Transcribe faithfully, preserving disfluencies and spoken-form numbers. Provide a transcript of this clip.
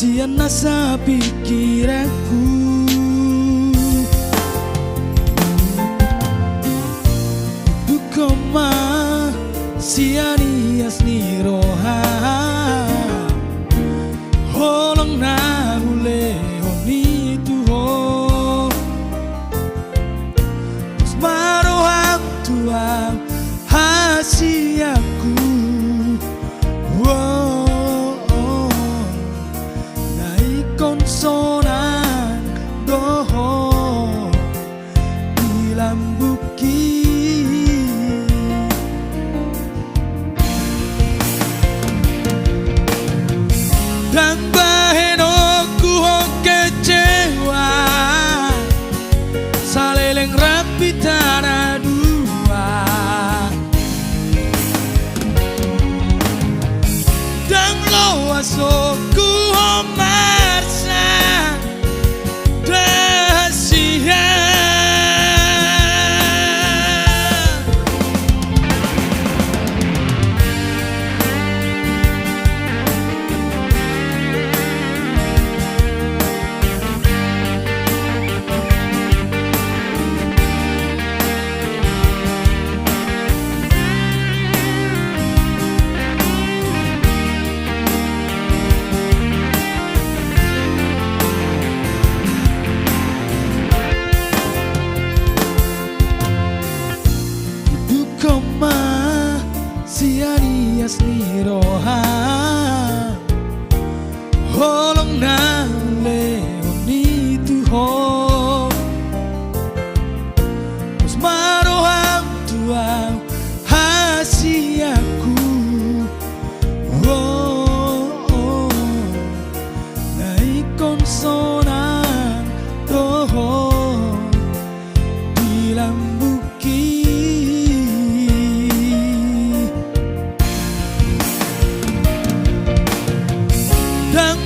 sian nasa pingkiranku. Unduk ma sian ias ni roham holong na hulehon i tu ho. Pos ma roham tu ahu hasianku. Oh, oh. Na ingkon sonang do ho di lambungki. Ndang bahenonku ho kecewa saleleng rap hita na dua. Ndang loas ho marsak da hasian. Unduk ma sian ias ni roham holong na hulehon i tu ho. Pos ma roham tu ahu hasianku. Oh, oh. Na ingkon sonang do ho di lambungki. Ndang